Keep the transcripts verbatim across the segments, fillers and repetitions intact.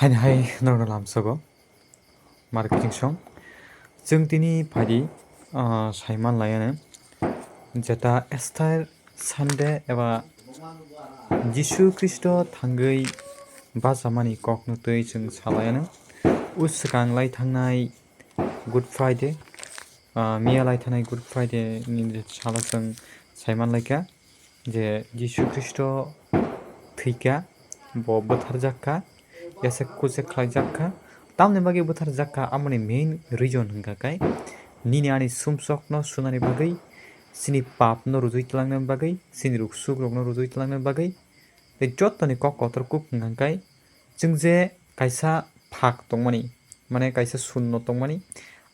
Haini hai norokno lamsogo, marketing song. Chwng tini phaidi, ah, saiman laiano, jeta Easter Sunday eba Jisu Khristo thangwi bachamani kokno twi chwng salaiano. O swkang lai thangnai Good Friday, ah, miya lai thanai Good Friday ni salo chwng saiman laikha je Jisu Khristo thwikha, bo bwtharjak kha, yasek kusek khlaijak kha. Tamni bagwi bwtharjak kha, amoni main reason hwnkha khe nini ani sumsokno sunani bagwi, chini papno rujui tlangnani bagwi, chini ruk sukrokno rujui tlangnani bagwi, tei jottoni kok kotor kuk hwnkha khe chwng je kaisa phak tongmani, mane kaisa sunno tongmani,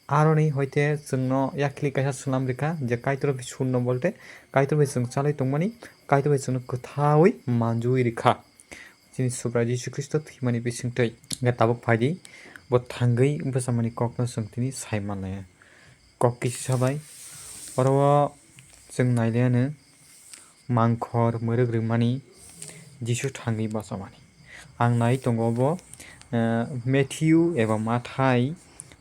aroni hoite chwngno yakli kaisa swnam rikha je Kaitor bai sunno bolte Kaitor bai chwng chalwi tongmani, Kaitor bai chwngno kwthaui manjui rikha. Chini Subrai Jisu Khristo thwimani bisingtwi. Hwnkhe tabuk phaidi, bo thangwi bwchamani kokno chwng tini sai manlaiya. Kok kisa sabai, oro o chwng nailaiyano mangkhor mwrwk rwmani Jisu thangwi bachamani. Ang nai tongo bo, eh, Matthew eba Mathai,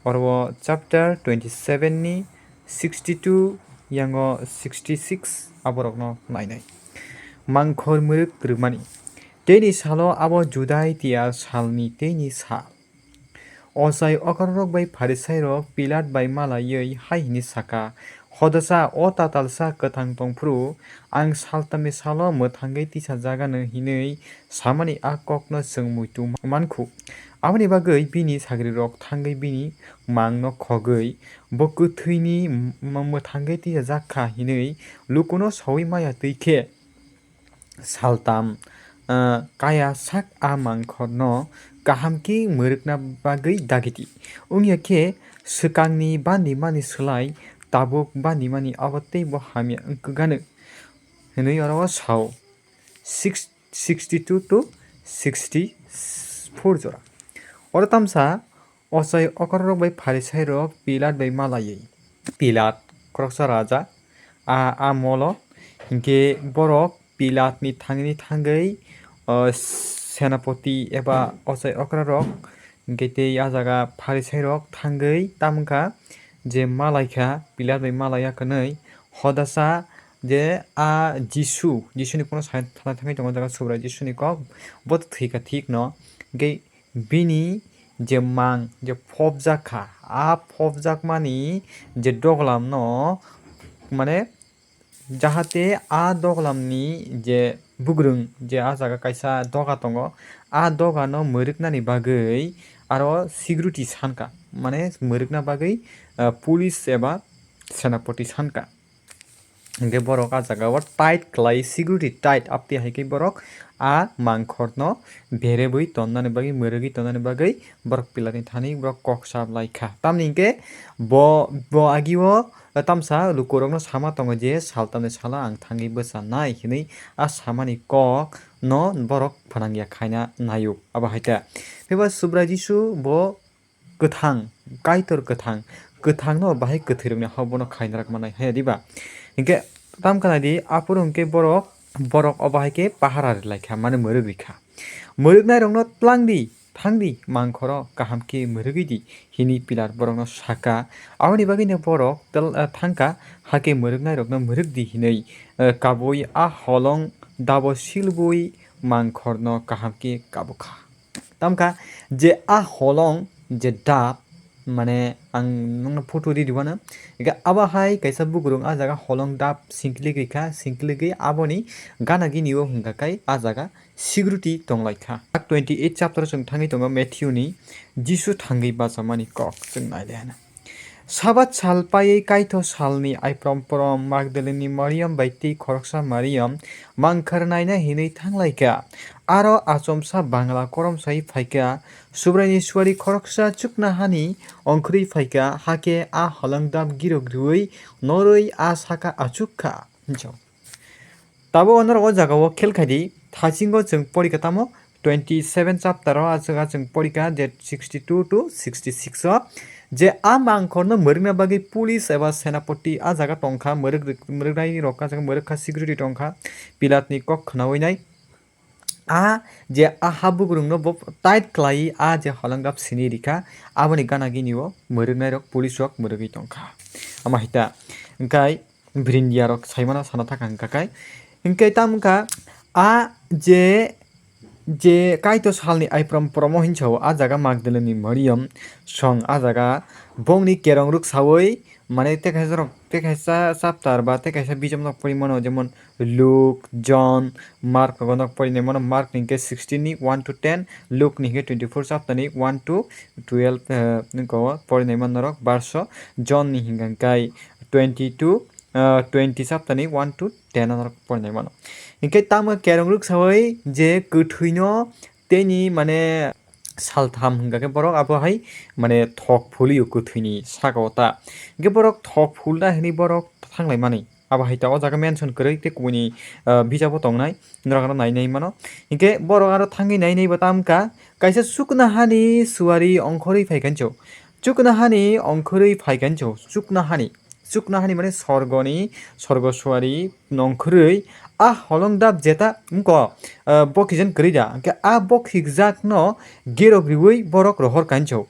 oro o chapter twenty seven ni sixty two yango sixty six aborokno nainai. Mangkhor mwrwk rwmani. Teini salo abo Judai tiya salni teini sal. Ochai okrarok bai Pharisairok Pilat bai malaiwi hai hwnwi sakha, "Hodasa o tatalsa kwthang tongphuru, ang saltamni salo mwthangwi tisajagano," hwnwi samani a kokno chwng muitu mankhu. Aboni bagwi bini sagrirok thangwi bini mangno khogwi, bo kwthwini m-, mwthangwi tisajak kha hwnwi lukuno saui maya twi khe, saltam, ah, kaya sak a mangkhorno kaham khe mwrwkna bagwi dagiti. Wngya khe swkangni bandimani slai tabuk bandimani abo teibo hamya wngkukgano, hwnwi oro o sao. Six, sixty two to sixty four jora. Oro tamsa ochai okrarok bai Pharisairok Pilat bai malaiwi. Pilat khoroksa raja, a, a molo, hinkhe borok Pilatni thangni thangwi, o, senapoti eba ochai okrarok, hinkhe tei a jaga Pharisairok thangwi tamokha je malaikha, Pilat bai malaiya hwnwi, hodasa je a Jisu, Jisuni kono sai thana thangwi tongo jaga Subrai Jisuni kok, bo thwikha thikno, hinkhe bini je mang je phobjak kha, a phobjakmani je doglamno, mane, jahate a doglamni je bugrung je a jaga kaisa doga tongo, a dogano mwrwknani bagwi aro security sankha, mane, mwrwkna bagwi, ah, police eba senapoti sankha. Hinkhe borok a jaga o tight khlai, security tight, aptwi hai khe borok a mangkhorno berebwi tonnani bagwi, mwrwgwi tonnani bagwi borok Pilatni thani borok kok sap lai kha. Tamni hinkhe bo, bo agio tamsa lukurokno sama tongo je, "Saltamni salo ang thangwi bwchanai," hwnwi a samani kokno borok phnangya khaina naio. Abo hai khe phiba Subrai Jisu bo kwthang, Kaitor kwthang, kwthangno bahai kwthwirokni hao bono khainarak manai, hai diba? Hinkhe tam khna di, aphuru hinkhe borok, borok obo hai khe pahara rwlai kha, mane mwrwk rikha. "Mwrwknairokno tlang di, thang di, mangkhoro kaham khe mwrwgwi di," hwnwi Pilat borokno sakha. Aboni bagwino borok tel-, eh, thangkha, hakhe mwrwknairokno mwrwk di hwnwi, eh, kabui a holong dabo silbui mangkhorno kaham khe kabukha. Tamkha je a holong je dap, mane ang nokno photo ridi uanw. Abo hai kaisa bugrung a jaga holong dap singklik rikha, singklik ri aboni gana gini o hwnkha khe a jaga security tonglaikha. Twenty eight chapter o chwng thangwi tongo Matthew ni Jisu thangwi bachamani kok chwng nailaianw. Sabat sal paiwi kaitho salni aipromphrom Magdalini Mariam bai tei khoroksa Mariam mangkhor naina hinwi thanglaikha. Aro achomsa bangla koromsai phaikha, Subraini suari khoroksa chukna hani ongkhorwi phaikha, hakhe a holongdap girok rwui norwi a saka achukkha. Hinso. Tabuk norok o jaga o khel khai di, thachingo chwng porikha tamo twenty seven chapter o, a jaga chwng porikha je sixty two to sixty six o, je a mangkhorno mwrwkna bagwi police eba senapoti a jaga tongkha, mwrwk, mwrwknai rok a jaga mwrwkha, security tongkha, Pilatni kok khnaui nai. a je a habugrungno bo tight khlai a je holongdap sini rikha, aboni gana gini o mwrwknairok police rok mwrwgwi tongkha. Ama hita hwnkhe Brindia rok saimano sana thaka hwnkha kai. Hwnkhe tamo wngkha a je, je Kaitor salni aiprom promo hinsa o a jaga Magdalani Mariam song a jaga bongni kerong rwksawi, mane tei kaisa rok, tei kaisa chapter ba tei kaisa bijap nok pori mano, jemon Luke, John, Mark nogo nok porinai mano, Mark ni hwnkhe sixteen ni one to ten, Luke ni hwnkhe twenty four chapter ni one to twelve, eh, nokho porinai mano norok verse o, John ni hwnkhe kai twenty two, eh, twenty chapter ni one to ten o norok porinai mano. Hwnkhe tamo kerong rwksawi je kwthwino tei ni mane saltham hwnkha khe borok abo hai mane thok phulio kwthwini saka o ta. Hwnkhe borok thok phulna hinwi borok thanglai mani. Abo hai ta o jaga mention kwrwi tei kubuni, ah, bijabo tongnai, norok ano nai nai mano. Hinkhe borok aro thangwi nai nai bo ta wngkha, kaisa chuknohani suari ongkhorwi phai kha hinwi. Chuknohani ongkhorwi phai kha hinwi, chuknohani. Chuknohani mane sorgoni, sorgo suari nongkhorwi a holongdap jeta wngkha, ah, bokhijan kwrwi da. Hinkhe a bokhikjakno girok riui borok rohor kha hinwi.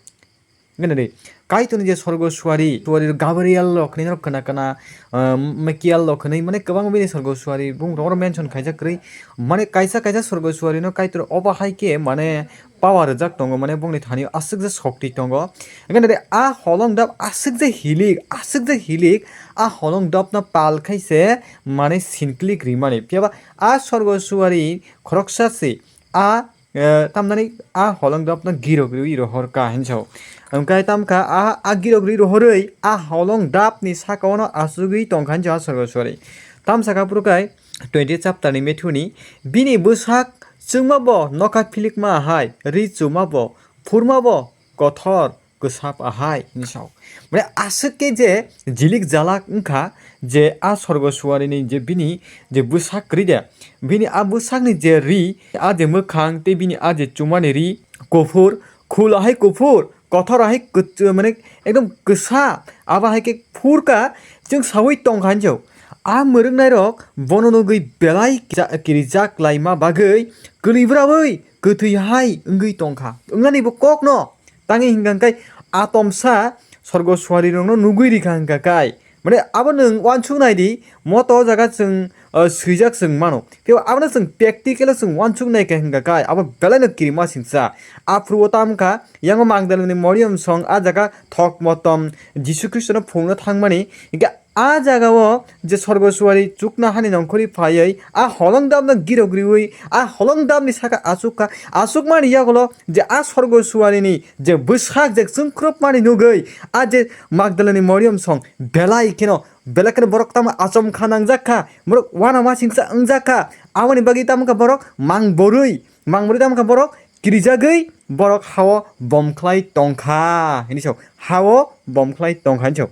Nini Kaitorni je sorgo suari, suari Gabriel rok hinwi norok khna khna, ah, Michael rok hinwi mane kwbang bini sorgo suari bumung rok oro mention khaijak kwrwi. Mane kaisa kaisa sorgo suari no Kaitor obo hai khe mane power rijak tongo, mane bongni thani o aswk je shokti tongo. Hwnkhe nini a holongdap aswk je hilik, aswk je hilik, a holongdap no pal khai se mane sinklik rimani. Phiya ba a sorgo suari khoroksa se a eh, tamnani a holongdap no girok riui rohor kha hinwi sao. Hwnkhe tamkha a, a girok riui rohorwi a holongdap ni saka o no achugwi tongkha hinwi sao a sorgo suari. Tamsaka phuru kai twenty chapter ni Matthew ni, bini bwsak chwngma bo nokha philikma hai, ri chuma bo, phurma bo kothor kwsap ahai hinwi sao. Mane aswk khe je jilik jalak wngkha je a sorgo suarini je bini je bwsak kwrwi de, bini a bwsakni je ri, a je mwkhang tei bini a je chumani ri kuphur, khul ahai kuphur, kothor ahai kwch-, mane ekdom kwsa, abo hai khe phurkha, chwng saui tongkha hinwi sao. A mwrwknairok bono nugwi belai kisa-, kirijak laima bagwi kwlwi bwraui kwthwi hai wngwi tongkha. Wngnani bo kokno tangwi hwnkha khe atomsa sorgo suarirokno nugwi rikha hwnkha kai. Mane abo nwng uansuk nai di, moto o jaga chwng, uh, swijak chwng mano. Phiya abono chwng practical o chwng uansuk nai kha hwnkha kai, abo belaino kirima singsa. Aphuru o tamo kha, yango Magdalani Mariam song a jaga thok motom Jisu Khristono phungno thangmani. Hinkhe a jaga o je sorgo suari chuknohani nongkhorwi phaiwi, a holongdapno girok riui, a holongdapni saka achuk kha, achukmani yagulo je a sorgo suarini je bwsak je chwngkhrupmani nugwi, a je Magdalani Mariam song belai kheno, belai kheno borok tamo achomkha nangjak kha, borok uanama singsa wngjak kha, aboni bagwi tamo kha borok mang borwi, mang borwi tamo kha borok kirijagwi borok hao bom khlai tongkha hinwi sao, hao bom khlai tongkha hinwi sao.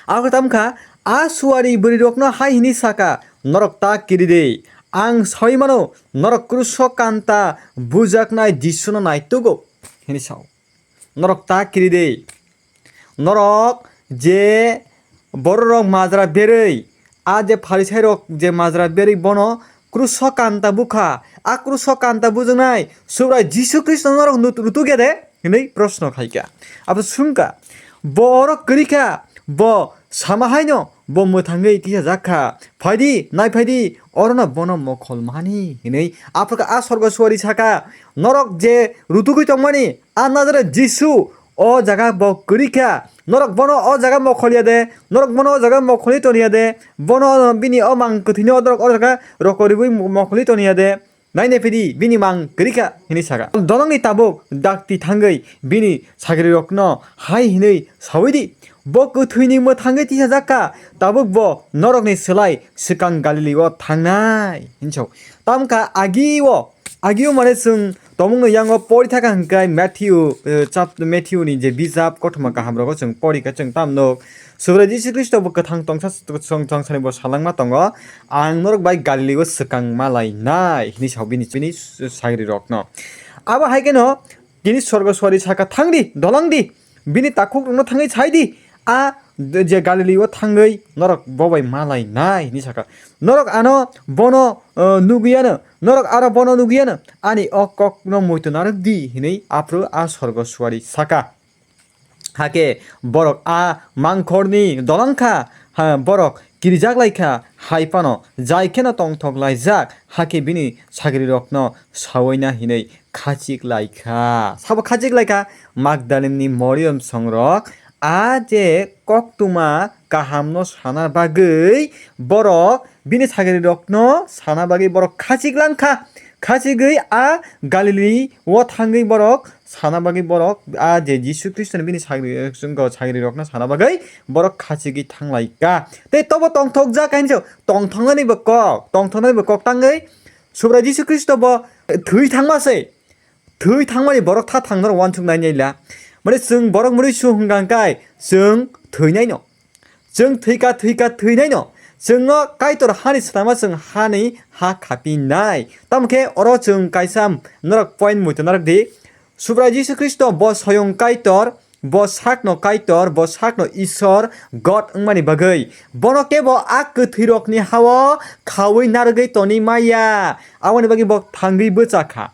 Abo khe tamo kha, a suari bwrwirokno hai hwnwi sa kha, "Norok ta kiri di, ang saui mano, norok kruso kanta bujaknai Jisuno naitugo," hwnwi sao. Norok ta kiri di. Norok je bororok majra berwi, a je Pharisairok je majra berwi bono kruso kanta bukha, a kruso kanta bujaknai Subrai Jisu Khristo norok nut-, rutuk ya de? Hwnwi proshno khai kha. Abo swng kha, "Bo oro kwrwi kha, bo sama haino bo mwthangwi tisajak kha. Phai di, nai phai di, orono bono mokhol mani," hwnwi. Aphuru khe a sorgo suari sa kha, "Norok je rutugwi tongmani, a Nazaret Jisu, o jaga bo kwrwi kha. Norok bono o jaga mokhol ya de, norok bono o jaga mokholi ton ya de, bono bini o mang kwthwino norok o jaga rokoriwi mokholi ton ya de." Nainai phidi bini mang kwrwi kha hwnwi sa kha. Dolongni tabuk dakti thangwi bini sagrirokno hai hwnwi saui di, "Bo kwthwini mwthangwi tisajak kha, tabuk bo norokni slai swkang Galili-o thangnai," hwnwi sao. Tamkha agi-o, agi-o mane chwng tongmungno yango pori thaka hwnkhe Matthew, eh, chap-, Matthew-ni je bijap kothoma kahamrogo chwng pori kha chwng tamno Subrai Jisu Khristo bo kwthang tongsa, song-, songsani bo salangma tongo, "Ang norok bai Galili-o swkang ma lainai," hwnwi sao bini, bini sagrirokno. Abo hai kheno tini sorgo suari sa kha, "Thang di, dolong di, bini takhukrokno thangwi sai di, a je Galili o thangwi norok bo bai malainai," hinwi sakha. "Norok ano bono, eh, nugwiyano, norok aro bono nugwiyano, ani o kokno muitu narwk di," hinwi aphuru a sorgo suari sakha. Hakhe borok a mangkhorni dolong kha, ha, borok kirijak lai kha, hai phano jai kheno tongthok laijak, hakhe bini sagrirokno saui na hinwi khachik lai kha. Sabo khachik lai kha, Magdalenni Moriam songrok a je koktwma kahamno sana bagwi borok bini sagrirokno sana bagwi borok khachik lang kha. Khachigwi a Galili o thangwi borok sana bagwi borok a je Jisu Khristoni bini sagri, chwngko sagrirokno sana bagwi borok khachigwi thang lai kha. Tei tobo tongthokjak kainwi sao, tongthoknani bo kok, tongthoknani bo kok tangwi Subrai Jisu Khristo bo thwi thangma se. Thwi thangmani borok tha thangno uansuk nai nai la. Mane chwng borok mwnwi su hwnkha hwnkhe chwng thwinaino. Chwng thwika thwika thwinaino. Chwngno Kaitor hani swtama chwng hani ha khapinai. Tamo khe oro chwng kaisa norok point muitu narwk di. Subrai Jisu Khristo bo soyong Kaitor, bo sakno Kaitor, bo sakno Isor, God wngmani bagwi. Bono kebo a kwthwirokni hao khaui narwgwi toni maya. Aboni bagwi bo thangwi bwchakha.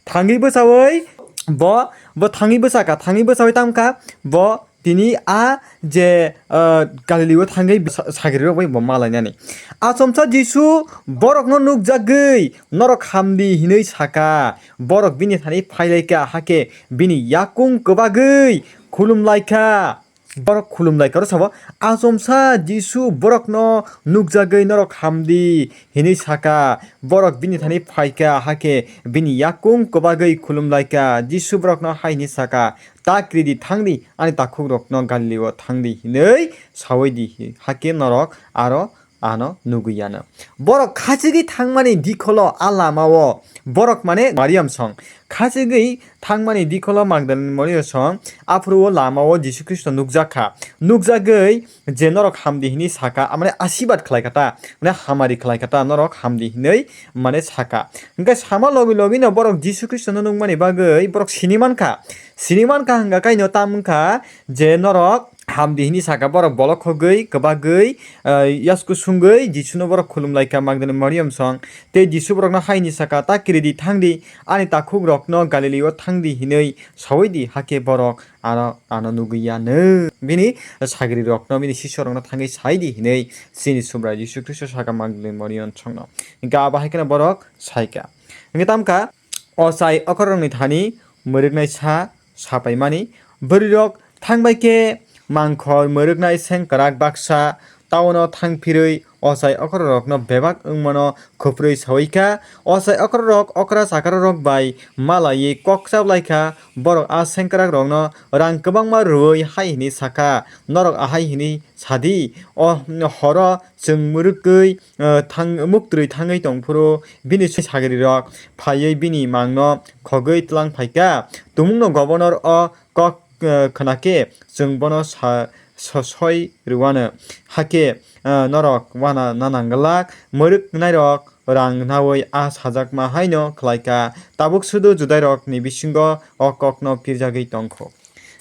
Thangwi bwchaui bo, bo thangwi bwchakha, thangwi bwchaui tamkha bo tini a je, ah, Galilio thangwi sa-, sagrirok bai bo malainani. Achomsa Jisu borokno nukjagwi, "Norok hamdi," hinwi sakha. Borok bini thani phailaikha, hakhe bini yakung kwbagwi khulumlaikha. Borok khulumlaikha, oro sabo, "Achomsa Jisu borokno nukjagwi norok hamdi," hinwi sakha. Borok bini thani phaikha, hakhe bini yakung kwbagwi khulumlaikha. Jisu borokno hai hwnwi sakha, "Ta kiridi thangdi, ani takhukrokno Galilio thangdi," hinwi saui di, hakhe norok aro ano nugwi yano. Borok khachigwi thangmani dikholo a lamao borok mane Mariam song khachigwi thangmani dikholo Magdalene Mariam song aphuru o lamao Jisu Khristo nukjakha. Nukjagwi je norok hamdi hini saka, amane asibad khlai kha ta, mane hamari khlai kha ta, norok hamdi hinwi mane saka. Hwnkhe sama logi logi no borok Jisu Khristo no nukmani bagwi borok sini mankha. Sini mankha hwnkha kaino tam wngkha je norok hamdi hini saka, borok bolok khogwi, kwbagwi, ah, yasku sungwi Jisuno borok khulumlaikha Magdalene Mariam song. Tei Jisu borokno haini saka, "Ta kiridi thangdi, ani takhukrokno Galileo thangdi," hinwi saui di, hakhe borok ano, ano nugwi ya nw. Bini sagrirokno, bini sisorokno thangwi sai di hinwi chini Subrai Jisu Khristo saka Magdalene Mariam songno. Hwnkhe abo hai kheno borok saikha. Hwnkhe tamkha, ochai okorokni thani mwrwknai sa sapaimani. Bwrwirok thangbai khe mangkhor mwrwknai sengkrak baksa taono thangphirwi ochai okororokno bebak wngmano khuphrwi saui kha. Ochai okororok okra chakrarok bai malaiwi kok chaplai kha. Borok a sengkrakrokno rang kwbangma rwui hai hwnwi sa kha, "Norok ahai hwnwi sa di, o horo chwng mwrwkwi, eh, thang-, muktrwi thangwi tong phuru bini sagrirok phaiwi bini mangno khogwi tlang phai kha. Tumungno governor o kok, eh, khna khe chwng bono sa-, so-, soi rwano. Hakhe, eh, norok wana na nang glak, mwrwknairok rang naui a sajakma haino khlai kha. Tabuk sudu Judairokni bisingo o kokno pirjagwi tong kho."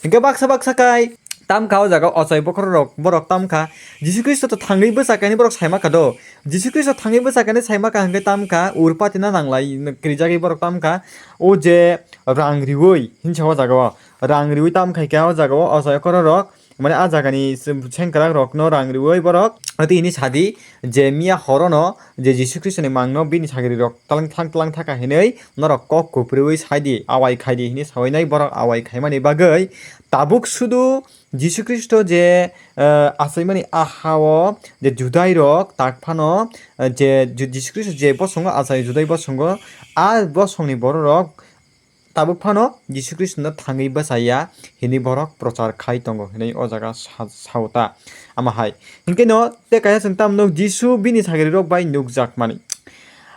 Hwnkhe baksa baksa kai tam kha o jaga ochai bokhorok, borok tam kha. Jisu Khristo to thangwi bwsa kainwi borok saima kha do. Jisu Khristo thangwi bwsa kainwi saima kha hwnkhe tam kha, urpati na nanglai, kirijagwi borok tam kha. O je rang riui hinsa o jaga o, rang riui tam khai kha o jaga o ochai bokhorok. Mane a jagani se-, sengkrak rokno rang riui borok tini sadi je miya horono je Jisu Khristoni mangno bini sagrirok tlang, tlang, tlang thaka hinui norok kok kupriui saidi, awai khaidi hinui saui nai. Borok awai khaimani bagwi tabuk sudu Jisu Khristo je, eh, achaimani a hao je Judairok tak phano, eh, je Ju-, Jisu Khristo je bosongo achai Judai bosongo, a bosongni bororok tabuk phano Jisu Khristono thangwi bwchaya hinwi borok prochar khai tongo hinwi o jaga sa-, sao ta. Ama hai. Hinkhe no tei kaisa chwng tamo nuk Jisu bini sagrirok bai nukjakmani.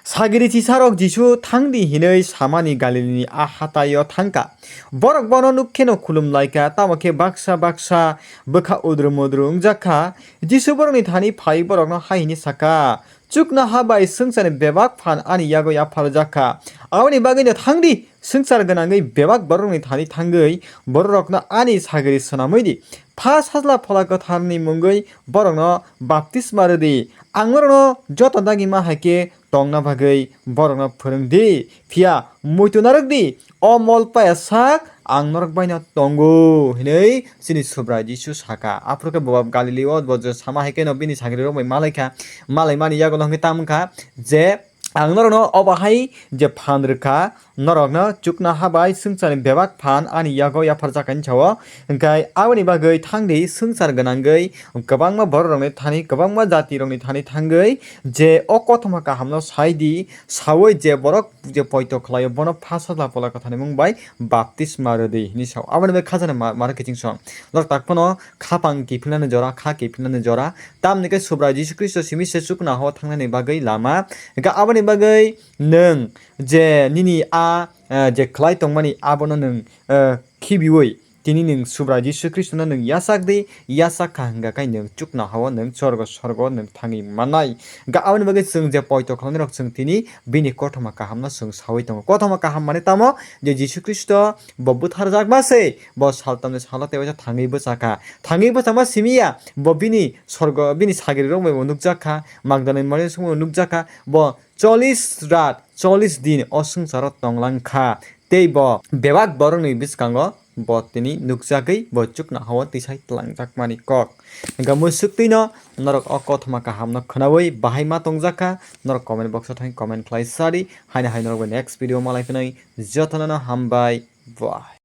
Sagiri chisarok Jisu thangdi hinwi samani Galilini a hataio thangkha. Borok bono nuk kheno khulum laikha, tamo khe baksa baksa bwkha udru mudru wngjak kha. Jisu borokni thani phai borokno hai hwnwi sakha, "Chuknoha bai swngcharni bebak phan ani yago yapharjak kha. Aboni bagwino thangdi, Swngchar gwnangwi bebak borokni thani thangwi bororokno ani sagri swnamwi di. Pha Sajla Phola Kwtharni mungwi borokno baptisma rw di. Ang norokno joto dagima hai khe tongna bagwi borokno phwrwng di. Phiya muitu narwk di, o mol paya sak ang norok baino tongo, hwnwi chini Subrai Jisu saka. Aphuru khe bo Galileo bo je sama hai kheno bini sagrirok bai malaikha, malaimani yago wngkhe tamo wngkha je, ang norokno obo hai je phan rwkha, norokno chuknoha bai swngcharni bebak phan ani yago yapharjakani sao. Hwnkhe aboni bagwi thangdi swngchar gwnangwi kwbangma bororokni thani, kwbangma jatirokni thani thangwi je o kothoma kahamno sai di, saui je borok je poito khlaio bono Pha Sajla Phola Kwtharni mung bai baptisma rw di, hwnwi sao. Aboni bagwi khajana ma-, maro kiching song. Norok tak phano khapang kiphilnani jora, kha kiphilnani jora. Tamni khe Subrai Jisu Khristo simi se chuknohao thangnani bagwi lama. Hwnkhe aboni bagwi nwng je nini a, eh, je khlai tongmani abono nwng, eh, khibiui tini nwng Subrai Jisu Khristono nwng yachak di, yachak kha hwnkha khe nwng chuknohao nwng sorgo sorgo nwng thangwi mannai. Hwnkhe aboni bagwi chwng je poito khlainai rok chwng tini bini kothoma kahamno chwng saui tongo. Kothoma kaham mane tamo je Jisu Khristo bo butharjakma se, bo saltamni salo tei waisa thangwi bwchakha. Thangwi bwchakma simi ya, bo bini sorgo, bini sagrirok bai bo nukjakha, Magdalani Mariani songwi bo nukjakha, bo chollish rat, chollish din o swngcharo tonglang kha. Tei bo bebak borokni bwskango bo tini nukjagwi bo chuknohao tisai twlangjakmani kok. Hwnkhe muisuktwino norok o kothoma kahamno khwnaui bahai ma tongjakha, norok comment box o thangwi comment khlai sadi, haino hai norok bai next video malai phinai jotono hambai, bye.